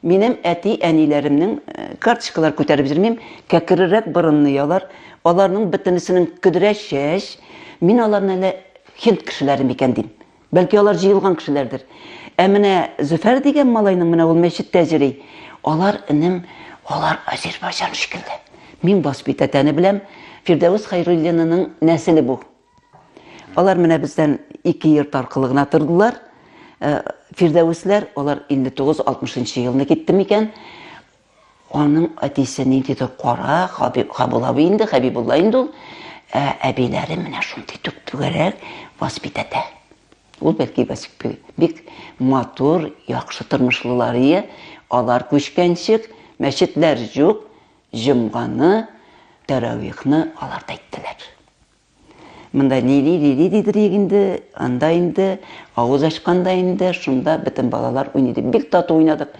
Минем әти-әниләремнең карточкалар күтәреп йөрмим, кәкрерәк борынны алар. Аларның бөтенесенең көдрә чәч. Мин аларны әле һинд кешеләре микән дим. Бәлки алар җыелган кешеләрдер. Ә менә Зөфәр дигән малайның менә ул мәчеттә йөри. Алар, энем, алар Азербайҗан шикелле. Мин Васпи тәтәне беләм. Фирдәвес Хәйруллинаның нәселе бу. Алар менә бездән ике йорт аркылы гына тордылар. Фирдәвесләр, алар 59-60 елны китте микән? Аның әтисе ниндидер кара, Хабул абый инде, Хәбибулла инде ул. Ә әбиләре менә шундый түп-түгәрәк Васпи тәтә. Ул бәлки бик матур, яхшы тормышлылар ие. Алар күчкәнчек, мәчетләр юк, җомганы, тәравихны алар да әйттеләр. Монда лили-лили дидер инде, анда инде, авыз ачканда инде, шунда бөтен балалар уйный дип. Бик тату уйнадык.